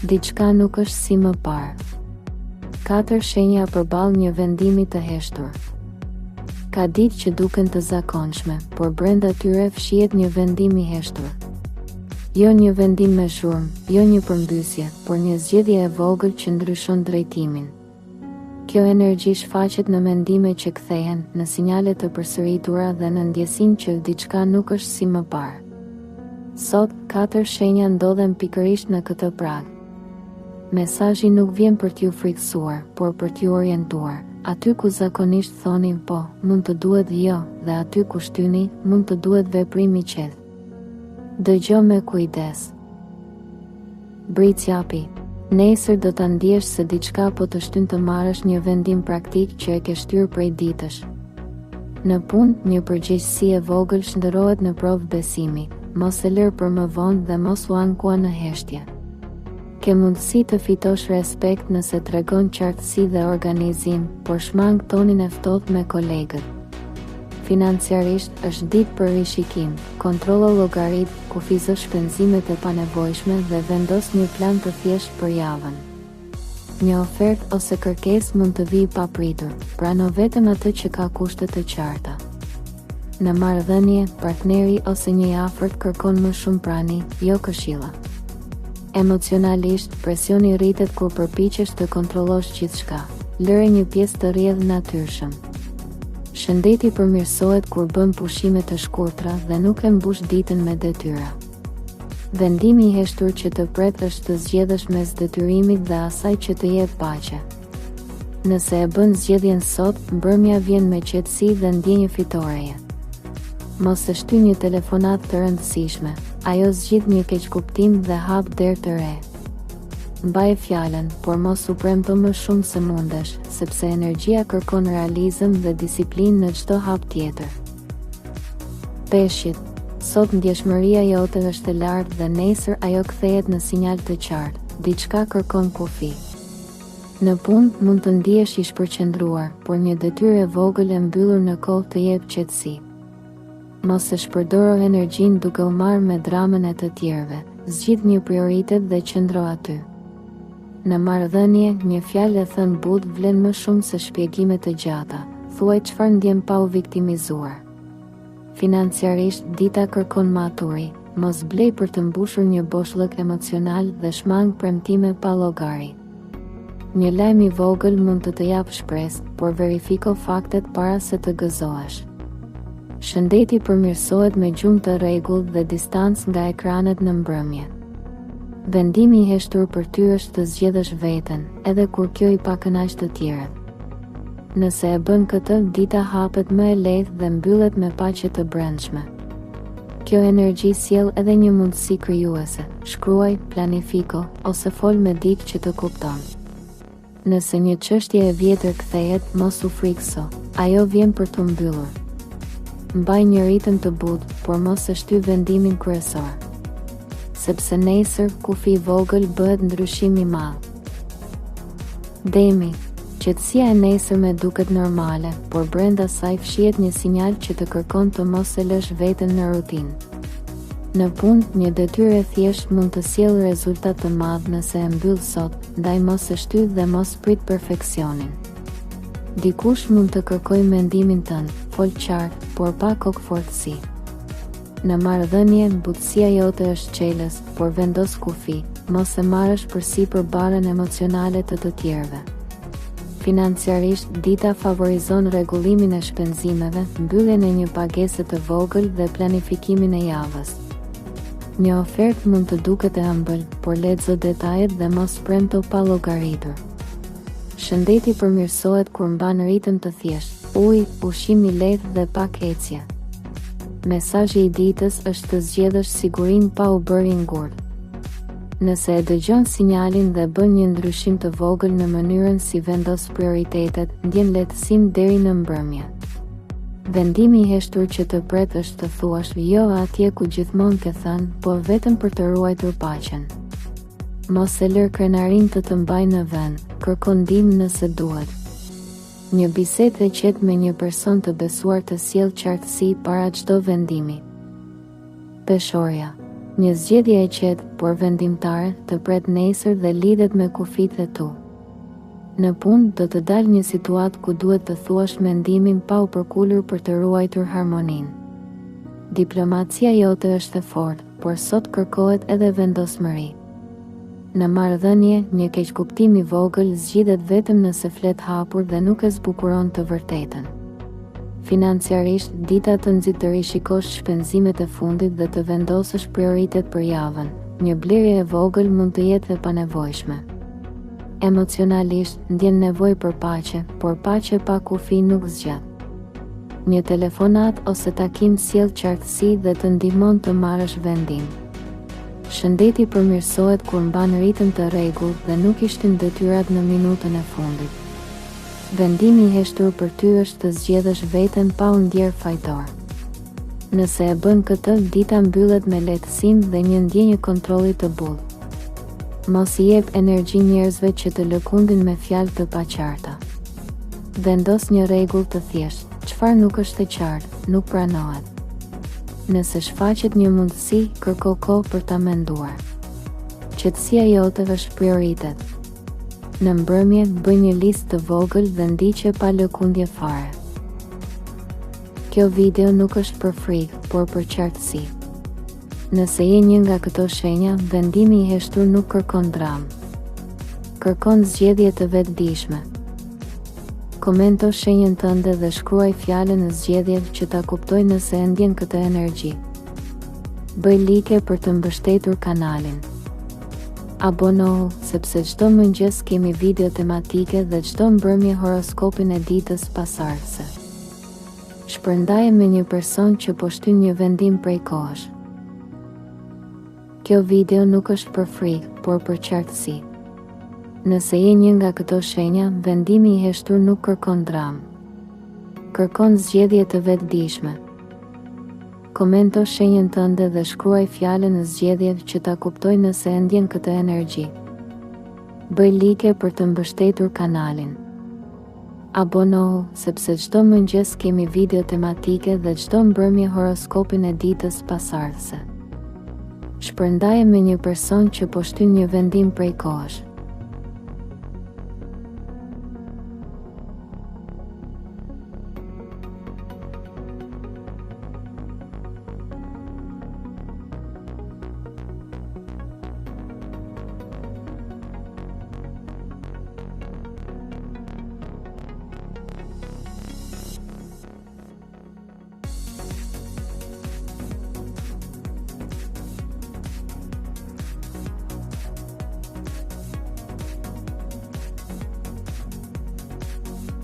Diçka nuk është si më parë. Katër shenja përballë një vendimi të heshtur. Ka ditë që duken të zakonshme, por brenda tyre fshihet një vendim i heshtur. Jo një vendim me zhurmë, jo një përmbysje, por një zgjedhje e vogël që ndryshon drejtimin. Kjo energji shfaqet në mendime që kthehen, në sinjale të përsëritura dhe në ndjesinë që diçka nuk është si më parë. Sot, katër shenja ndodhen pikërisht në këtë prag. Mesazhi nuk vjen për t'ju frikësuar, por për t'ju orientuar. Aty ku zakonisht thoni po, mund të duhet jo, dhe aty ku shtyni, mund të duhet veprim i qetë. Dëgjo me kujdes. Bricjapi, Nesër do ta ndjesh se diçka po të shtyn të marrësh një vendim praktik që e ke shtyrë prej ditësh. Në punë, një përgjegjësi e vogël shndërrohet në provë besimi, mos e lër për më vonë dhe mos u ankua në heshtje. Ke mundësi të fitosh respekt nëse tregon qartësi dhe organizim, por shmang tonin e ftohtë me kolegët. Financiarisht, është ditë për rishikim, kontrollo llogaritë, Kufizo shpenzimet e panevojshme dhe vendos një plan të thjeshtë për javën. Një ofertë ose kërkesë mund të vijë papritur, prano vetëm atë që ka kushte të qarta. Në marrëdhënie, partneri ose një i afërt kërkon më shumë prani, jo këshilla. Emocionalisht, presioni rritet kur përpiqesh të kontrollosh gjithçka. Lëre një pjesë të rrjedhë natyrshëm. Shëndeti përmirësohet kur bën pushime të shkurtra dhe nuk e mbush ditën me detyra. Vendimi i heshtur që të pret është të zgjedhësh mes detyrimit dhe asaj që të jep paqe. Nëse e bën zgjedhjen sot, mbrëmja vjen me qetësi dhe ndjenjë fitoreje. Mos e shty një telefonatë të rëndësishme, ajo zgjidh një keqkuptim dhe hap derë të re. Mbaje fjalën, por mos u premto më shumë se mundesh, sepse energjia kërkon realizëm dhe disiplinë në çdo hap tjetër. Peshqit, sot ndjeshmëria jote është e lartë dhe nesër ajo kthehet në sinjal të qartë, diçka kërkon kufi. Në punë, mund të ndihesh i shpërqendruar, por një detyrë e vogël e mbyllur në kohë të jep qetësi. Mos e shpërdoro energjinë duke u marrë me dramën e të tjerëve, zgjidh një prioritet dhe qëndro aty. Në marrëdhënie, një fjalë e thënë butë vlen më shumë se shpjegime të gjata, thuaj çfarë ndjen pa u viktimizuar. Financiarisht, dita kërkon maturi, mos blej për të mbushur një boshllëk emocional dhe shmang premtime pa llogari. Një lajm i vogël mund të të japë shpresë, por verifiko faktet para se të gëzohesh. Shëndeti përmirësohet me gjumë të rregullt dhe distancë nga ekranet në mbrëmje. Vendimi i heshtur për ty është të zgjedhësh veten, edhe kur kjo i pakënaq të tjerët. Nëse e bën këtë, dita hapet më e lehtë dhe mbyllet me paqe të brendshme. Kjo energji sjell edhe një mundësi krijuese, shkruaj, planifiko, ose fol me dikë që të kupton. Nëse një çështje e vjetër kthehet, mos u frikëso, ajo vjen për t'u mbyllur. Mbaj një ritëm të butë, por mos e shty vendimin kryesor. Sepse nesër, kufi i vogël bëhet ndryshim i madh. Demi, qetësia e nesërme duket normale, por brenda saj fshihet një sinjal që të kërkon të mos e lësh veten në rutinë. Në punë, një detyrë e thjeshtë mund të sjellë rezultat të madh nëse e mbyll sot, ndaj mos e shty dhe mos prit perfeksionin. Dikush mund të kërkojë mendimin tënd, fol qartë, por pa kokëfortësi. Në marrëdhënie, butësia jote është çelës, por vendos kufi, mos e marrësh përsipër barrën emocionale të të tjerëve. Financiarisht, dita favorizon rregullimin e shpenzimeve, mbylljen e një pagese të vogël dhe planifikimin e javës. Një ofertë mund të duket e ëmbël, por lexo detajet dhe mos premto pa llogaritur. Shëndeti përmirësohet kur mban ritëm të thjeshtë, ujë, ushqim i lehtë dhe pak ecje. Mesazhi i ditës është të zgjedhësh sigurinë pa u bërë i ngurtë. Nëse e dëgjon sinjalin dhe bën një ndryshim të vogël në mënyrën si vendos prioritetet, ndjen lehtësim deri në mbrëmje. Vendimi i heshtur që të pret është të thuash jo atje ku gjithmonë ke thënë, po vetëm për të ruajtur paqen. Mos e lër krenarinë të të mbajë në vend, kërko ndihmë nëse duhet. Një bisedë e qetë me një person të besuar të sjell qartësi para çdo vendimi. Peshorja. Një zgjedhje e qetë, por vendimtare, të pret nesër dhe lidhet me kufijtë e tu. Në punë, do të dalë një situatë ku duhet të thuash mendimin pa u përkulur për të ruajtur harmoninë. Diplomacia jote është e fortë, por sot kërkohet edhe vendosmëri. Në marrëdhënie, një keqkuptim i vogël zgjidhet vetëm nëse flet hapur dhe nuk e zbukuron të vërtetën. Financiarisht, dita të nxit të rishikosh shpenzimet e fundit dhe të vendosësh prioritet për javën. Një blerje e vogël mund të jetë e panevojshme. Emocionalisht, ndjen nevojë për paqe, por paqe pa kufi nuk zgjat. Një telefonatë ose takim sjell qartësi dhe të ndihmon të marrësh vendim. Shëndeti përmirësohet kur mban ritëm të rregullt dhe nuk i shtyn detyrat në minutën e fundit. Vendimi i heshtur për ty është të zgjedhësh veten pa u ndjerë fajtor. Nëse e bën këtë, dita mbyllet me lehtësim dhe një ndjenjë kontrolli të butë. Mos i jep energji njerëzve që të lëkundin me fjalë të paqarta. Vendos një rregull të thjeshtë, çfarë nuk është e qartë, nuk pranohet. Nëse shfaqet një mundësi, kërko kohë për ta menduar. Qetësia jote është prioritet. Në mbrëmje, bëj një listë të vogël dhe ndiqe pa lëkundje fare. Kjo video nuk është për frikë, por për qartësi. Nëse je një nga këto shenja, vendimi i heshtur nuk kërkon dramë. Kërkon zgjedhje të vetëdijshme. Komento shenjën tënde dhe shkruaj fjalën zgjedhje që ta kuptoj nëse e ndjen këtë energji. Bëj like për të mbështetur kanalin. Abonohu, sepse çdo mëngjes kemi video tematike dhe çdo mbrëmje horoskopin e ditës pasardhëse. Shpërndaje me një person që po shtyn një vendim prej kohësh. Kjo video nuk është për frikë, por për qartësi. Nëse je një nga këto shenja, vendimi i heshtur nuk kërkon dramë. Kërkon zgjedhje të vetëdijshme. Komento shenjën tënde dhe shkruaj fjalën zgjedhje që ta kuptoj nëse e ndjen këtë energji. Bëj like për të mbështetur kanalin. Abonohu, sepse çdo mëngjes kemi video tematike dhe çdo mbrëmje horoskopin e ditës pasardhëse. Shpërndaje me një person që po shtyn një vendim prej kohësh.